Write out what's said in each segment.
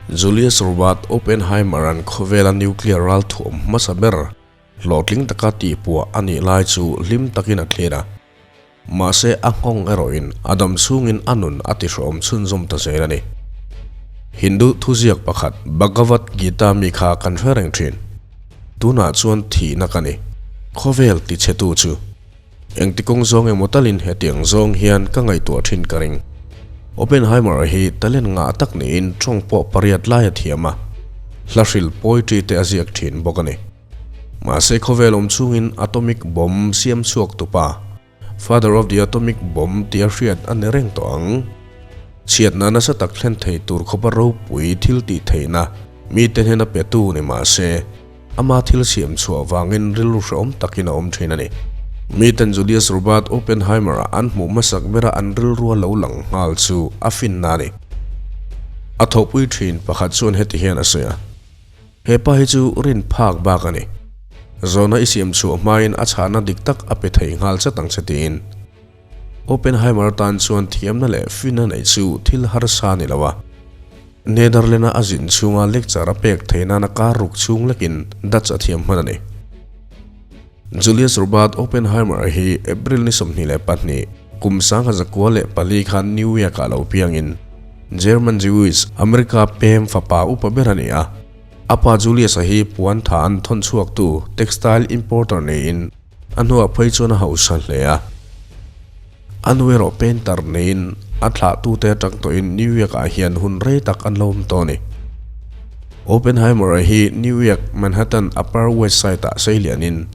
Julius Robert Oppenheimer-a'n khawvela nuclear ral thuam hmasa ber hlawhtling taka tihpuah a nih lai chu hlim takin a thlir a. Mahse a nghawng erawhin a dam chhungin a nun a tihrawm chhunzawm ta zel a ni. Hindu thuziak pakhat Bhagavad Gita mi kha kan hre reng thin. Tunah chuan thihna ka ni. Khawvel tichhetu chu. Engti kawng zawng emaw talin hetiang zawng hian ka ngaihtuah thin ka ring. Oppenheimer hi talent ngah tak niin tawng pawh pariat lai a thiam a, hla hril poetry te a ziak thin bawk a ni. Mahse khawvel awm chhungin atomic bomb siam chhuak tupa, Father of the Atomic Bomb tia hriat a ni reng tawh ang. Chhiatna nasa tak thlen thei tur khawpa ropui thil tih theihna mite hnena petu ni mahse, Ama thil siam chhuah vangin rilru hrehawm takin a awm thin a ni. Miten Julius Robert Oppenheimer-a an hmuh hmasak bera an rilrua lo lang nghal chu a finna a ni. A thawhpui thin pakhat chuan heti hian a sawi a, He pa hi chu rin phak bak a ni. Zawhna i siam chhuah hmain a chhahna dik tak a pe thei nghal chat ang che tiin. Oppenheimer tan chuan thiamna leh finna neih chu thil harsa a ni lo a. Netherlands-a a zin chhunga lecture a pek theih nana kar ruk chhung lekin Dutch a thiam hman a ni. Julius Robert Oppenheimer hi April ni 22, kum 1904 khan New York-ah lo piangin German Jewish America pem fapa upa ber a ni a. A pa Julius-a hi puan tha an thawn chhuaktu textile importer niin A hnuah phei chuan a hausa hle a. A nu erawh painter neiin a thlahtute atang tawhin New York-ah hian hun rei tak an lo awm tawh a ni. Oppenheimer-a hi New York, Manhattan Upper West Side-ah sei lianin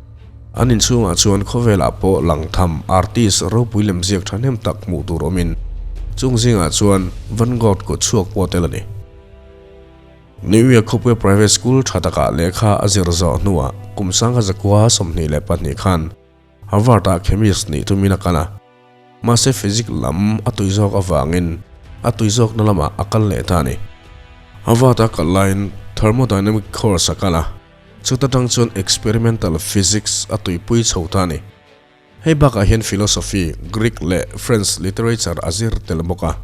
an inchhungah chuan khawvelah pawh lang tham artist ropui lemziak thahnem tak hmuh tur awmin chung zingah chuan Van Gogh kut chhuak pawh tel a ni. New York khawpuia private school tha takah lehkha a zir zawh hnuah kum sangha zakua 22 khan Harvard-ah chemist nih tumin a kal a. Mahse physics lam a tui zawk avangin a tui zawkna lamah a kal leh ta a ni. Harvard-a kal laiin thermodynamic course a kal a, chuta tang chuan experimental physics a tuipui chho ta a ni. Hei bakah hian philosophy, Greek leh French literature a zir tel bawk a.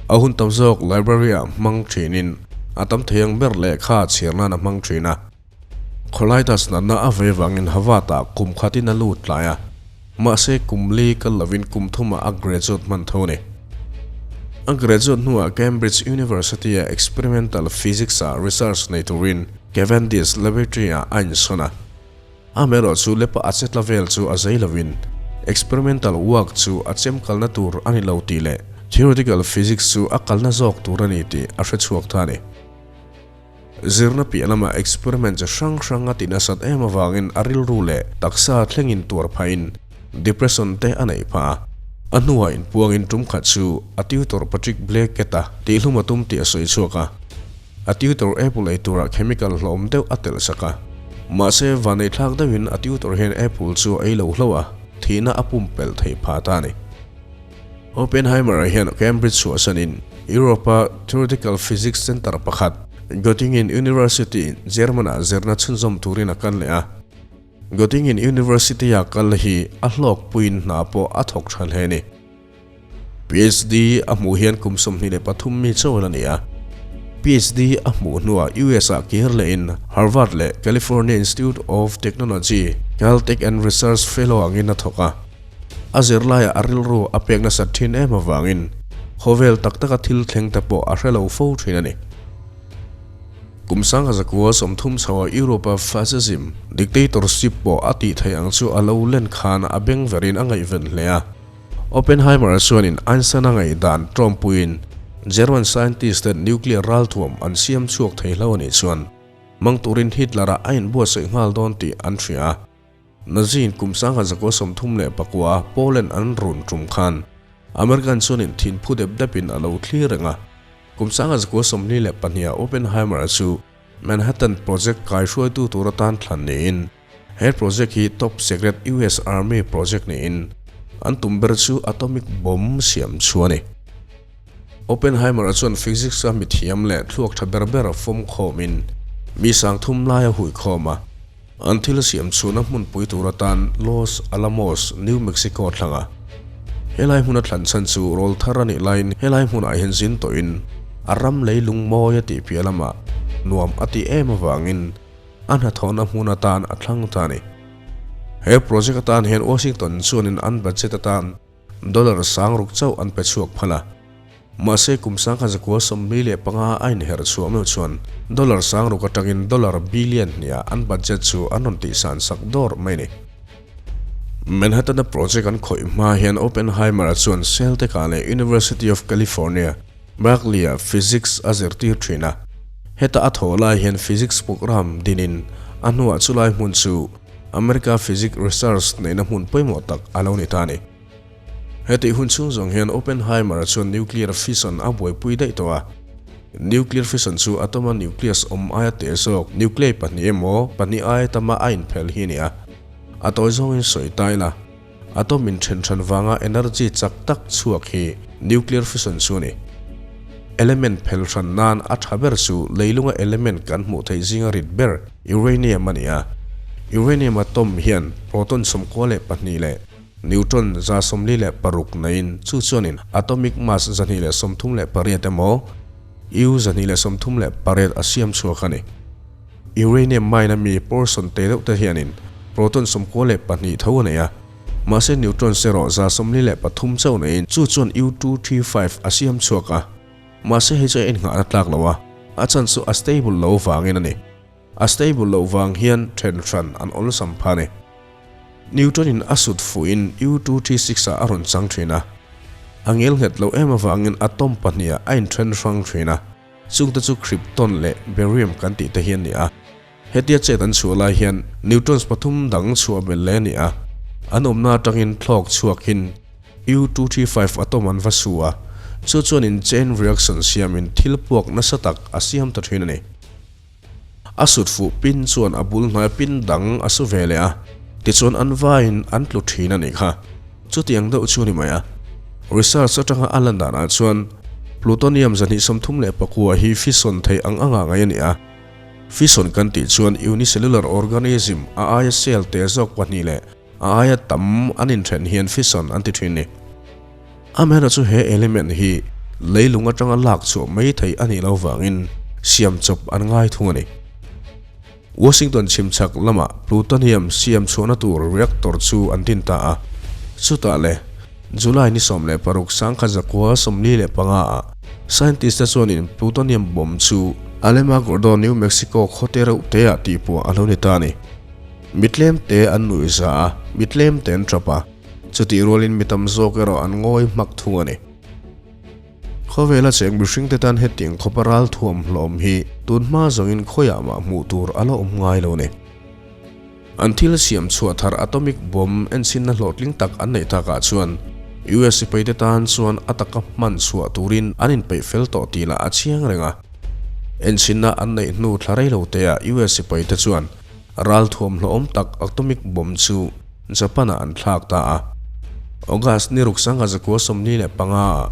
A hun tam zawk library-ah hmang thinin a tam thei ang ber lehkha chhiar nan a hmang thin a. Colitis natna a vei vangin Harvard-ah kum khatin a lut tlai a, mahse kum li kal lovin kum thumah a graduate hman tho a ni. A graduate hnuah Cambridge University-a experimental physics-ah research nei turin Cavendish Laboratory-ah a insawn a. Amaherawh chu lepa a chetla vel chu a zei lovin experimental work chu a chem kalna tur a ni lo tih leh theoretical physics chu a kalna zawk tur a ni tih a hre chhuak ta a ni. Zirna piah lamah experiment chi hrang hrang a ti nasat em avangin a rilru leh taksa thlengin tuar phahin depression te a neih phah a. A hnuah inpuangin tum khat chu a tutor Patrick Blackett-a tihhlum a tum tih a sawi chhuak a. A tutor apple ei turah chemical hlawm deuh a telh sak a. Mahse, vanei thlak deuhin a tutor hian apple chu a ei lo hlauh a, thihna a pumpelh theih phah ta a ni. Oppenheimer-a hian Cambridge chhuahsanin Europe-a theoretical physics center pakhat, Göttingen University, German-ah zirna chhunzawm turin a kal leh a. Göttingen University-a kal hi a hlawkpuiin hna pawh a thawk tha hle a ni. PhD a hmuh hian kum 23 mi chawl a ni a. PhD a hmuh hnuah US-ah kir lehin Harvard leh California Institute of Technology Caltech and Research Fellow angin a thawk a. A zirlaiah a rilru a pek nasat thin em avangin khawvel tak taka thil thleng te pawh a hre lo fo thin a ni. Kum 1930 chhoah Europe-a fascism, dictatorship pawh a tih theih ang chu a lo len khan a beng verin a ngaihven hle a. Oppenheimer chuanin Einstein-a ngaihdan ṭawmpuiin German scientist ten nuclear ralthuam an siam chhuak thei hlo a nih chuan hmang turin Hitler-a a inbuatsaih nghal dawn tih an hria a. Nazi-in kum 1939 Poland an run ṭum khan American chuanin thinphu dep depin a lo thlir reng a. Kum 1942 Oppenheimer-a chu Manhattan Project kaihruaitu tur atan thlan niin He project hi top secret US Army project niin an tum ber chu atomic bomb siam chu a ni. Oppenheimer-a chuan physics-a mithiam leh thluak tha ber ber fawm khawmin mi sang thum lai a hui khawm a, an thil siam chhuna hmunpui tur atan Los Alamos, New Mexico thlanga. Helai hmuna thlan chhan chu rawl thar a nih laiin helai hmunah hian zin tawhin. A ram leilung mawi a tih piah lamah nuam a tih em avangin a hnathawhna hmun atan a thlang ta a ni. He project atan hian Washington chuanin an budget atan dollar sang ruk chauh an pe chhuak phal a. Mahse kum 1945 a inherh chhuah meuh chuan dollar sang ruk atangin dollar billion hniah an budget chu an rawn tihsan sak dawr mai a ni. Manhattan-a project an khawih hma hian Oppenheimer-a chuan Celtic-ah leh University of California, Berkeley-ah physics a zirtir thin a. Heta a thawh lai hian physics program dinin a hnuah chulai hmun chu America Physics Research neihna hmun pawimawh tak a lo ni ta a ni. Hetih hun chhung zawng hian Oppenheimer-a chuan nuclear fission a buaipui daih tawh a. Nuclear fission chu atom-a nucleus awm aia teh zawk nuclei pahnih emaw pahnih aia tama a inphel hi a ni a. A tawi zawngin sawi ta ila, atom inthen hran vanga energy chak tak chhuak hi nuclear fission chu a ni. Element phel hran nan a tha ber chu leilunga element kan hmuh theih zinga rit ber uranium a ni a. Uranium atom hian proton 92 leh Neutron 146 neiin chu chuanin atomic mass 238 emaw U 238 a siam chhuak a ni. Uranium mine a mi portion te deuh te hianin proton 92 tho a nei a, mahse neutrons erawh 143 chauh neiin chu chuan U 235 a siam chhuak a, mahse hei chu a innghahna tlak lo a, a chan chu a stable lo vangin a ni. A stable loh vang hian then hran an awlsam pha a ni. Newton in a sut fuhin U236 ah a rawn chang thin a. A ngel nghet loh em avangin atom pahnih ah a inthen hrang thin a. Chungte chu krypton leh barium kan tih te hi an ni a. Hetia chet an chhuah lai hian neutrons pathum dang chhuah belh leh a ni a. An awmna atangin thlawk chhuakin U235 atom an va su a. Chu chuanin chain reaction siamin thil puak nasa tak a siam ta thin a ni. A sut fuh pin chuan a bul hnuaia pin dang a su ve leh a, tichuan an vaiin an tlu thin a nih kha. Chutiang deuh chu a ni mai a. Research atanga a lan danah chuan plutonium 239 hi fission theih ang anga ngaih a ni a. Fission kan tih chuan unicellular organism a aia cell te zawk pahnih leh a aia tam an inthen hian fission an ti thin ni. Amaherawhchu he element hi leilung atanga lak chhuah mai theih a nih loh vangin siam chawp an ngai thung a ni. Washington chhimchhak lamah plutonium siam chhuahna tur reactor chu an din ta a, chutah le July ni 16 1945 ah scientist te chuanin plutonium bomb chu Alamogordo, New Mexico khawte reuh te ah tihpuah a lo ni ta a ni. Mitlem te an nuihza a, mitlem te an tap a. Chutih rualin mi tam zawk erawh an ngawi hmak thung a ni. Khawvela cheng mihringte tan hetiang khawpa ral thuam hlawm hi tun hma zawngin khawiah mah hmuh tur a la awm ngai lo a ni. An thil siam chhuah thar atomic bomb enchhinna hlawhtling tak an neih takah chuan US sipaite tan chuan a taka hman chhuah turin an inpeih fel tawh tih lah a chiang reng a. Enchhinna an neih hnu thla rei lo teah US sipaite chuan ral thuam hlawhawm tak atomic bomb chu Japan-ah an thlak ta a. August ni ruk 1945 ah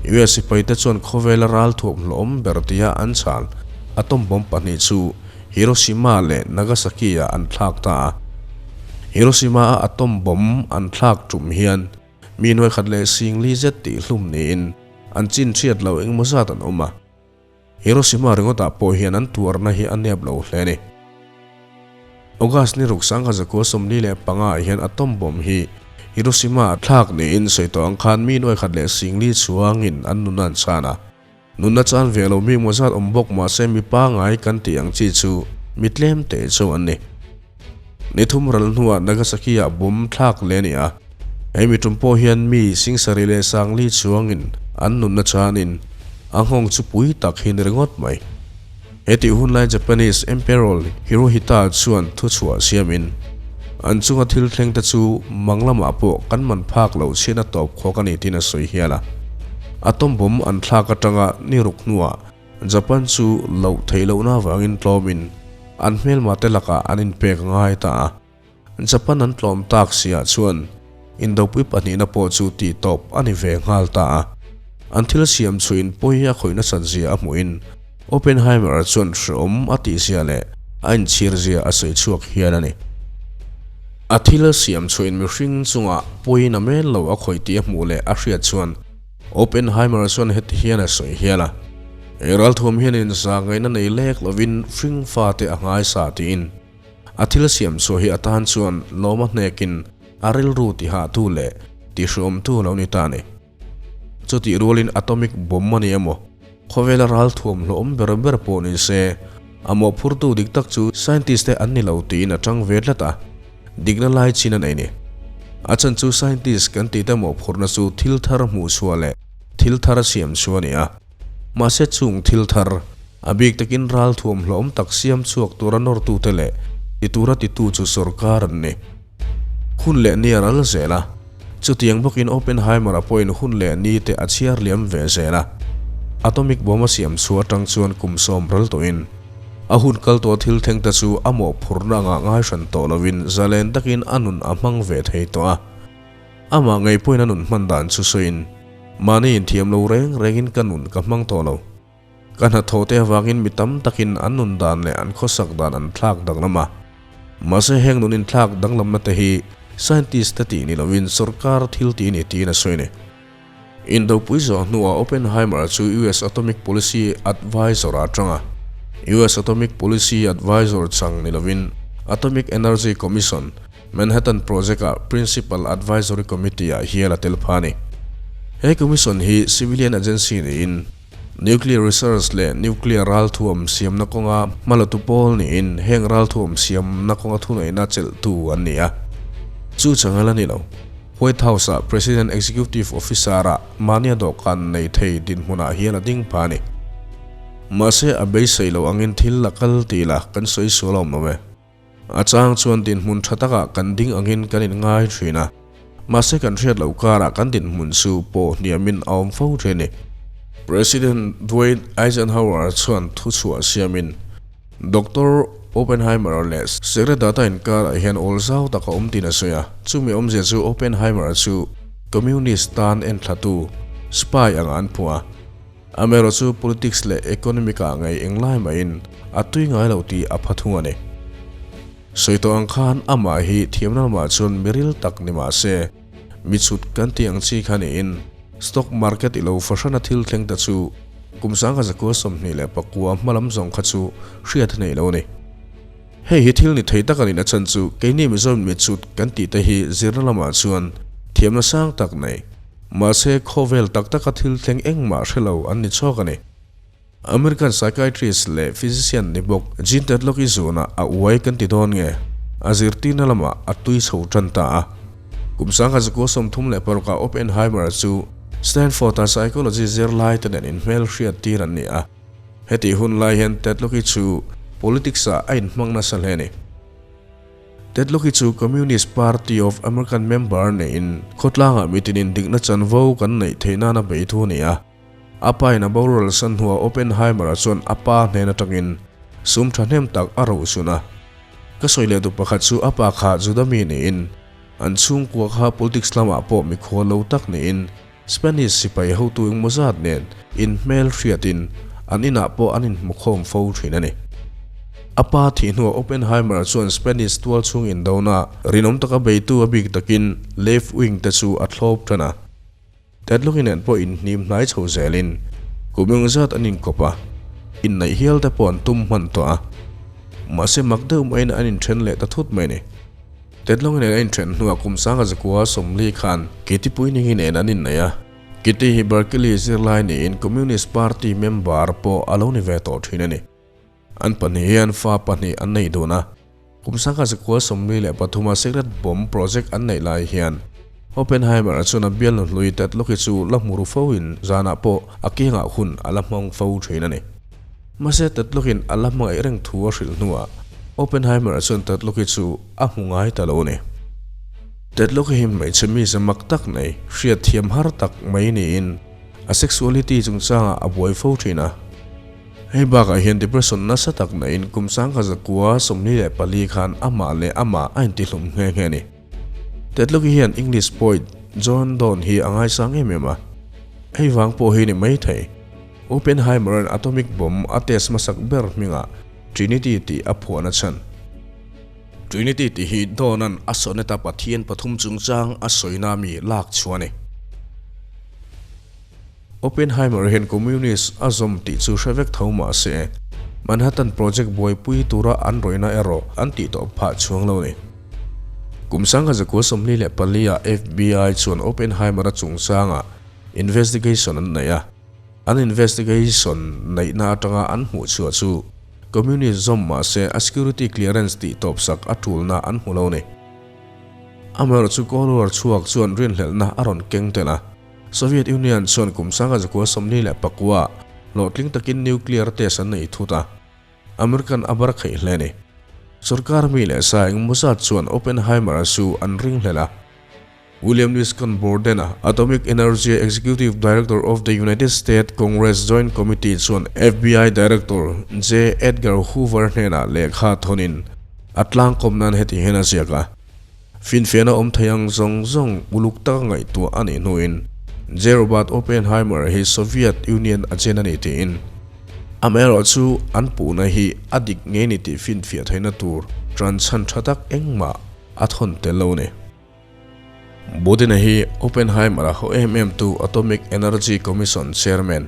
US sipaite chuan khawvela ral thuam hlawhawm ber tia an chhal atom bomb pahnih chu Hiroshima leh Nagasaki-ah an thlak ta a. Hiroshima-a atom bomb an thlak tum hian mi nuai khat leh sing li zet tih hlum niin an chin hriat loh engemaw zat an awm a. Hiroshima ringawtah pawh hian an tuarna hi a nep lo hle a ni. August ni ruk 1945 ah hian atom bomb hi Hiroshima ah thlak niin sawi tawh ang khan mi nuai khat leh singli chuangin an nunna an chan a. Nunna chan ve lo mi maw zat awm bawk mahse mi pangai kan tih ang chi chu mi tlem te chu an ni. Ni thum ral hnuah Nagasaki ah bomb thlak leh a ni a. Hei mi tum pawh hian mi singsarih leh sangli chuangin an nunna chanin a nghawng chu pui tak hi ni ringawt mai. Hetih hun lai Japanese Emperor Hirohita chuan thuchhuah siamin, An chunga thil thleng te chu mang lamah pawh kan man phak loh chhiatna tawp khawk a ni tiin a sawi hial a. Atom bomb an thlak atanga ni ruk hnuah Japan chu loh theih lohna avangin tlawmin an hmelma te lakah an inpek ngai ta a. Japan an tlawm tak siah chuan Indopui pahnihna pawh chu tih tawp a ni ve nghal ta a. An thil siam chhuin pawi a khawih nasat zia a hmuhin Oppenheimer chuan hreawm a tih zia leh a inchhir zia a sawi chhuak hial a ni. A thil siam chhuin mihring chungah pawiin a mel lo a khawih tih a hmuh leh a hriat chuan Oppenheimer chuan heti hian a sawi hial a. He ralthuam hianin zahngaihna nei lek lovin hring fate a nghaisa tiin a thil siam chhuah hi atan chuan lawm a hnekin a rilru tihahtu leh tihhrawmtu lo ni ta a ni. Chutih rualin atomic bomb a ni emaw, khawvela ralthuam hlawhawm ber ber pawh ni se, a mawhphurtu dik tak chu scientist te an ni lo tiin a tang ve tlat a, dikna lai chin a nei ni. A chhan chu scientist kan tihte mawhphurhna chu thil thar hmuh chhuah leh thil thar siam chu a ni a. Mahse chung thil thar, a bik takin ralthuam hlawhawm tak siam chhuak tura nawrtute leh ti tura titu chu sorkar an ni. Hun leh ni a ral zel a, chutiang bawkin Oppenheimer-a pawhin hun leh ni te a chhiar liam ve zel a. Atomic bomb a siam chhuah atang chuan kum sawm ral tawhin a hun kal tawh thil thleng te chu a mawhphurhna anga ngai hran tawh lovin zalen takin a nun a hmang ve thei tawh a. Amah ngei pawhin a nun hman dan chu sawiin, Mahni inthiam lo reng rengin ka nun ka hmang tawh lo. Ka hnathawh te avangin mi tam takin an nun dan leh an khawsak dan an thlak danglam a. Mahse heng nun inthlak danglamna te hi scientist te tih ni lovin sorkar thil tih ni tiin a sawi a ni. Indopui zawh hnuah Oppenheimer chu US Atomic Policy Advisor ah atang a. US Atomic Policy Advisor chang ni lovin Atomic Energy Commission, Manhattan Project-ah Principal Advisory Committee-ah hial a tel pha a ni. He commission hi civilian agency niin Nuclear research leh nuclear ralthuam siamna kawnga hmalatu pawl niin heng ralthuam siamna kawnga thuneihna chelhtu an ni a. Chu changel a ni lo. White House-ah President Executive Officer-ah mahnia dawhkan nei thei dinhmunah hian a ding pha a ni. Mahse, a beisei lo angin thil la kal tih la kan sawi sual awm lo e. A chang chuan dinhmun tha takah kan ding angin kan inngai thin a, mahse kan hriat loh karah kan dinhmun chu pawh hniamin a awm fo thin a ni. President Dwight Eisenhower chuan thuchhuah siamin Doctor Oppenheimer leh Secret Data inkarah hian awl zau tak a awm tiin a sawi a, chumi awmzia chu Oppenheimer chu Communist tan enthlatu, spy, anga an phuah a. Amaherawh chu politics leh economic ah ngei englai mahin a tui ngai lo tih a pha thung a ni. Sawi tawh ang khan amah hi thiamna lamah chuan miril tak ni mah se, mi chhut kan tih ang chi kha niin stock market i lo fahrana thil thleng ta chu kum 1929 hma lam zawng kha chu hriat a nei lo a ni. Hei hi thil ni thei tak a nihna chhan chu keini Mizoram mi chhut kan tih te hi zirna lamah chuan thiamna sang tak nei. Mahse, khawvel tak taka thil thleng engmah hre lo an ni chawk a ni. American psychiatrist leh physician ni bawk Jean Tedlock-i zunah a uai kan ti dawn nge? A zirtirna lamah a tui chho tan ta a. Kum 1936-ah Oppenheimer chu Stanford-a psychology zirlaite nen inhmelhriat tir an ni a. Hetih hun lai hian Tedlock-i chu politics-ah a inhmang nasa hle a ni. Tedlock hi chu Communist Party of American member neiin khawtlangah mitinin dikna chanvo kan neih theih nana bei thu a ni a. A pa in a borual san hnuah Oppenheimer-a chuan a pa hnen atangin sum thahnem tak a rohsun a. Ka sawi leh duh pakhat chu a pa kha Juda mi niin an chhungkua kha politics lamah pawh mikhual lo tak niin Spanish sipai hotu engmaw zat nen inhmel hriatin an inah pawh an inhmukhawm fo thin a ni. A pa thih hnuah Oppenheimer chuan Spanish tual chhung indona rinawm taka beitu a bik takin left wing te chu a thlawp tan a. Tedlock-i nen pawh inhnim hnai chho zelin kum eng zat an inkawp a, inneih hial te pawh an tum hman tawh a. Mahse mak deuh maiin an inthen leh ta thut mai a ni. Tetlawng nen a inthen hnuah kum 1940 khan Kitty Puiningi nen an inneih a. Kitty hi Berkeley zirlai niin Communist Party member pawh a lo ni ve tawh thin a ni. An pahnih hian fa pahnih an nei dun a. Kum 1943 a secret bomb project an neih lai hian Oppenheimer chuan a bialnu hlui Tedlock-i chu la hmu ru fo in zanah pawh a kiangah hun a la hmang fo thin a ni. Mahse Tedlock-in a la hmangaih reng thu a hrilh hnuah Oppenheimer chuan Tedlock-i chu a hmu ngai ta lo a ni. Tedlock-i hi hmeichhe mize mak tak nei, hriatthiam har tak mai niin a sexuality chungchangah a buai fo thin a. Hei bakah hian depression nasa tak neiin kum 1944 khan amah leh amah a intihlum nghe nghe a ni. Tedlock-i hian English poet John Donne hi a ngaisang em em a, hei vang pawh hi ni maithei. Oppenheimer-a'n atomic bomb a test hmasak ber hmingah Trinity tih a phuahna chhan. Trinity tih hi Donne-a'n a sonnet-a Pathian pathum chungchang a sawina mi lak chhuah a ni. Oppenheimer hian Communist a zawm tih chu hre vek tho mah se, Manhattan Project buaipui tura an rawihna erawh an tih tawh phah chhuang lo a ni. Kum 1924 ah FBI chuan Oppenheimer-a chungchangah investigation an nei a. An investigation neihna atanga an hmuh chhuah chu Communist zawm mah se a security clearance tih tawpsak a tulna an hmu lo a ni. Amaherawhchu Cold War chhuak chuan rinhlelhna a rawn keng tel a. Soviet Union chuan kum 1949 hlawhtling takin nuclear test an nei thut a, American a bar kheih hle a ni. Sorkar mi leh sa engmaw zat chuan Oppenheimer-a chu an ringhlel a. William Liscon Borden-a, Atomic Energy Executive Director of the United States Congress Joint Committee chuan FBI Director J. Edgar Hoover hnenah lehkha thawnin a tlangkawm nan heti hian a ziak a. Finfiahna awm thei ang zawng zawng uluk taka ngaihtuah a nih hnuin J. Robert Oppenheimer hi Soviet Union a chen a ni tiin amaherawh chu an puhna hi a dik ngei ni tih finfiah theihna tur tan chhan tha tak engmah a thawn tel lo a ni. Budina hi Oppenheimer a haw em em tu Atomic Energy Commission Chairman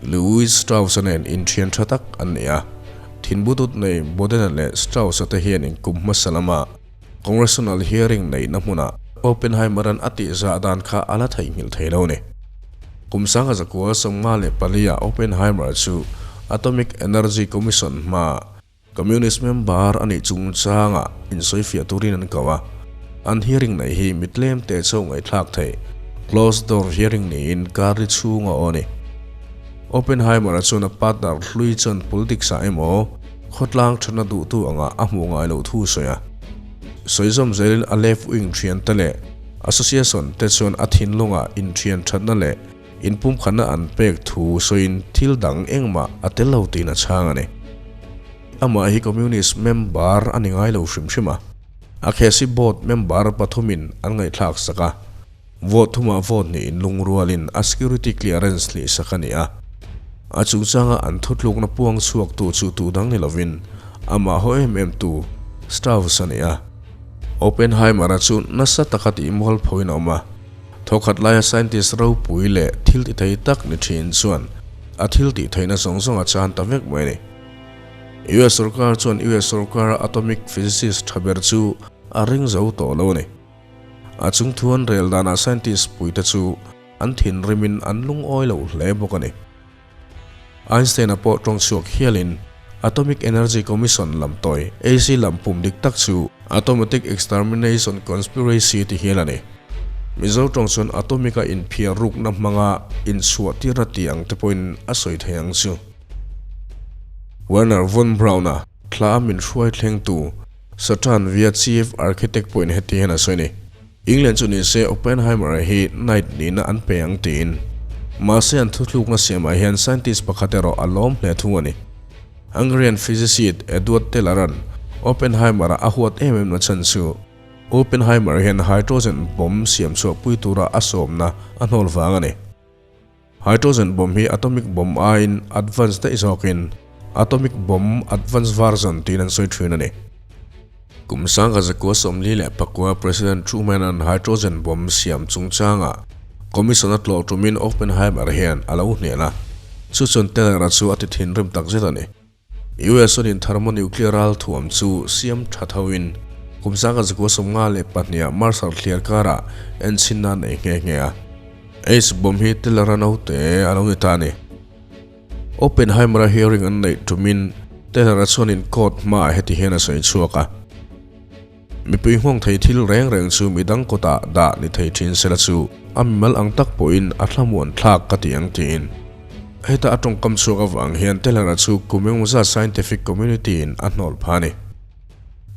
Lewis Strauss-a nen inthian tha tak an ni a. Thinbutut nei Budena leh Strauss-a te hian inkum hmasa lama Congressional hearing neihna hmunah Oppenheimer-a'n a tih zah dan kha a la theihnghilh thei lo a ni. Kum 1954 ah Oppenheimer chu Atomic Energy Commission hmaa Communist member a nih chungchangah insawifiah turin an ko a. An hearing neih hi mi tlem te chauh ngaihthlak theih, closed door hearing niin kar li chhung a aw a ni. Oppenheimer-a chuan a partner hlui chuan politics-ah emaw, Khawtlang thatna duhtu anga a hmuh ngai loh thu sawi a. Sawizawm zelin a left wing thiante leh association te chuan a thinlungah inthian thatna leh inpumkhatna an pek thu sawiin thil dang engmah a tel lo tiin a chhang a ni. Amah hi Communist member a ni ngai lo hrim hrim a. A khesi board member pathumin an ngaihthlak sak a. Vote thumah vote hnih inlungrualin a security clearance hlih sak a ni a. A chungchanga an thutlukna puang chhuaktu chu tu dang ni lovin amah haw em em tu Strauss a ni a. Oppenheimer-a chu nasa taka tihmual phoin a awm a. Thawkhat laia scientist ropui leh thil ti thei tak ni thin chuan a thil tih theihna zawng zawng a chan ta vek mai a ni. US sorkar chuan US sorkara atomic physicist tha ber chu a ring zo tawh lo a ni. A chung thu an rel danah scientist puite chu an thinrimin an lungawi lo hle bawk a ni. Einstein-a pawh tawng chhuak hialin Atomic Energy Commission lam tawi AC lam pum dik tak chu Atomatic Extermination Conspiracy ti hial a ni. Mizo tawng chuan atomic-a inphiar rukna hmanga inchhuah tirna tih ang te pawhin a sawi thei ang chu. Wernher von Braun-a thla a min hruai thlengtu Satan via Chief Architect pawhin heti hian a sawi a ni. England chu ni se Oppenheimer-a hi Knight nihna an pe ang tiin. Mahse an thuthlukna siamah hian scientist pakhat erawh a lawm hle thung a ni. Hungarian physicist Edward Teller-a'n Oppenheimer-a a huat em em na chhan chu Oppenheimer hian hydrogen bomb siam chhuahpui tura a sawmna a hnawl vang a ni. Hydrogen bomb hi atomic bomb aiin advance daih zawkin atomic bomb advance version tiin an sawi thin a ni. Kum 1944 President Truman-a'n hydrogen bomb siam chungchangah commission a tlawh tumin Oppenheimer hian a lo hnial a, chu chuan Teller-a chu a ti thinrim takzet a ni. US chuanin thermonuclear ralthuam chu siam tha thoin kum 1952 ah Marshall thliar karah enchhinna a nei nghe nghe a. H-bomb hi Teller-a naute a lo ni ta a ni. Oppenheimer-a hearing an neih tumin Teller-a chuanin court hmaah heti hian a sawi chhuak a, Mipui nghawng thei thil reng reng chu midang kawtah dah ni thei thin sela chu a mimal ang tak pawhin a thlamuan thlak ka ti ang tiin. Heta a tawngkam chhuak avang hian Teller-a chu kum engmawzat scientific community-in a hnawl pha a ni.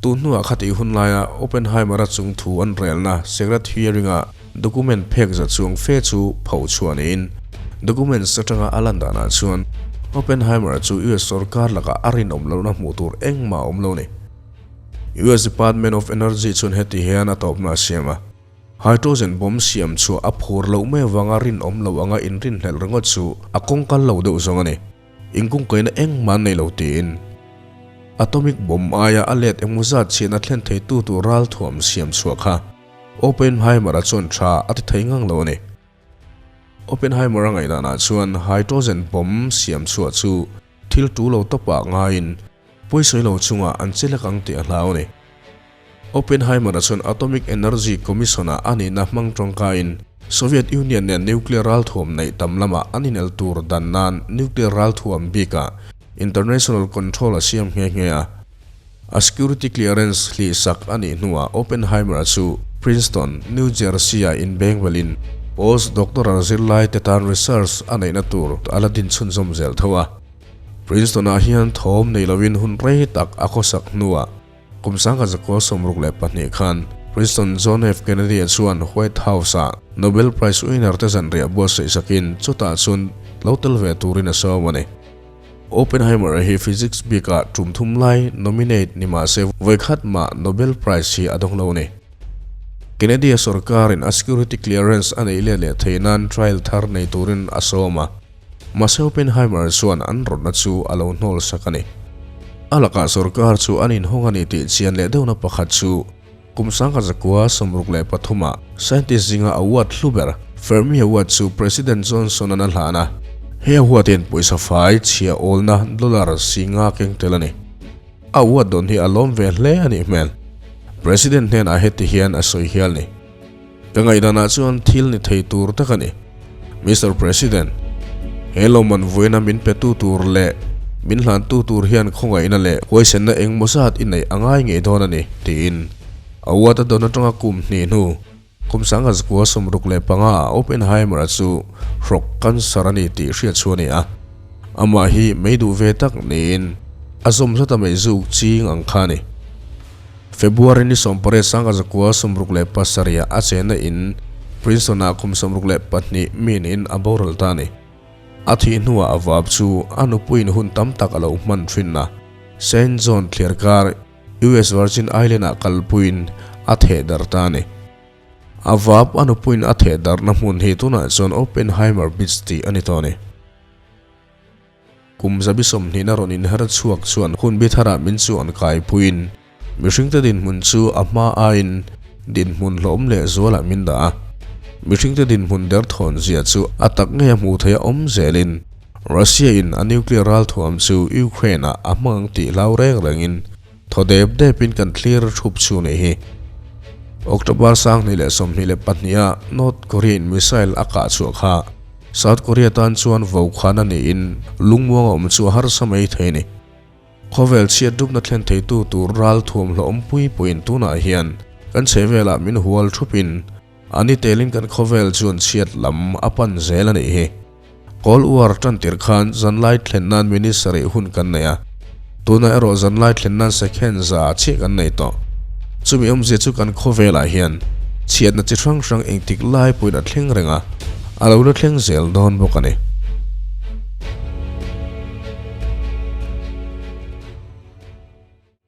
Tun hnuah khatih hun laia Oppenheimer-a chung thu an relna secret hearing-a document phek za chuang fe chu pho chhuah niin documents atanga a lan danah chuan Oppenheimer-a chu US sorkar lakah a rinawm lohna hmuh tur engmah a awm lo a ni. US Department of Energy chuan heti hian a tawpna a siam a, Hydrogen bomb siam chhuah a phur loh mai avanga rinawm lo anga inrinhlelh ringawt chu a kawng kal lo deuh zawng a ni. Inkungkaihna engmah an nei lo tiin. Atomic bomb aia a let engmaw zat chhiatna thlen theitu tur ralthuam siam chhuah kha Oppenheimer-a chuan tha a ti thei ngang lo a ni. Oppenheimer-a ngaihdanah chuan hydrogen bomb siam chhuah chu thil tu lo tawpah ngaiin pawisawi lo chungah an che lek ang tih a hlau a ni. Oppenheimer-a chuan Atomic Energy Commission-ah a nihna hmang tawngkaiin Soviet Union nen nuclear ralthuam neih tam lamah an inel tur dan nan nuclear ralthuam bikah international control a siam nghe nghe a. A security clearance hlihsak a nih hnuah Oppenheimer-a chu Princeton, New Jersey-ah inbengvelin post-doctoral zirlaite tan research a neihna tur a la din chhunzawm zel tho a. Princeton-ah hian thawm nei loin hun rei tak a khawsak hnuah kum 1962 khan Princeton John F. Kennedy-a chuan White House-ah Nobel Prize winner-te zanriah buatsaih sakin chutah chuan lo tel ve turin a sawm a ni. Oppenheimer hi physics bikah tum thum lai nominate ni mah se vawikhat mah Nobel Prize hi a dawng lo a ni. Kennedy-a sorkarin a security clearance a neih let leh theih nan trial thar nei turin a sawm a, mahse Oppenheimer chuan an rawtna chu a lo hnawl sak a ni. A lakah sorkar chu an inhawng a ni tih chian leh deuhna pakhat chu kum 1963 ah scientist zinga award hlu ber Fermi Award chu President Johnson-a'n a hlan a. He award hian pawisa fai chhia awlna dollar singa keng tel a ni. A award dawn hi a lawm ve hle a nih hmel. President hnenah heti hian a sawi hial ni. Ka ngaihdanah chuan thil ni thei tur tak a ni. Mister President, he lawmman vawiina min petu tur leh min hlantu tur hian khawngaihna leh huaisenna engmaw zat i neih a ngai ngei dawn a ni, tiin a uat a dawn atanga kum hnih hnu kum 1965 ah Oppenheimer-a chu hrawk cancer a ni tih hriat chu a ni a. Amah hi mei duh ve tak niin a zawm zata mei zuk ching ang kha a ni. February ni 18 1967 a chenna in Princeton-ah kum 62 min in a boral ta a ni. A thih hnuah a vap chu a nupuiin hun tam tak a lo hman thin a, Saint John thliarkar US Virgin Island-ah kalpuiin a theh darh ta a ni. A vap a nupuiin a theh darhna hmun hi tunah chuan Oppenheimer Beach tih a ni tawh a ni. Kum zabi sawmhnihna rawn inher chhuak chuan hun bi tharah min chu an kaipuiin mihringte dinhmun chu a hma aiin dinhmun hlawm leh zualah min dah a. Mihringte dinhmun derthawn zia chu a tak ngei a hmuh theih a awm zelin Russia in a nuclear ralthuam chu Ukraine ah a hmang ang tih hlau reng rengin thaw dep depin kan thlir thup chu nih hi. October 2022 ah North Korea in missile a kah chhuah kha South Korea tan chuan vokhan a niin lungmuang a awm chu a harsa mai thei a ni. Khawvel chhiat dupna thlen theitu tur ral thuam hlawhawm pui puiin tunah hian kan chhehvelah min hual thupin a ni telin kan khawvel chuan chhiat lam a pan zel a nih hi. Cold War tan tir khan zanlai thlen nan minute sarih hun kan nei a, tunah erawh zanlai thlen nan second za chiah kan nei tawh. Chumi awmzia chu kan khawvelah hian chhiatna chi hrang hrang engtik lai pawhin a thleng reng a, a lo la thleng zel dawn bawk a ni.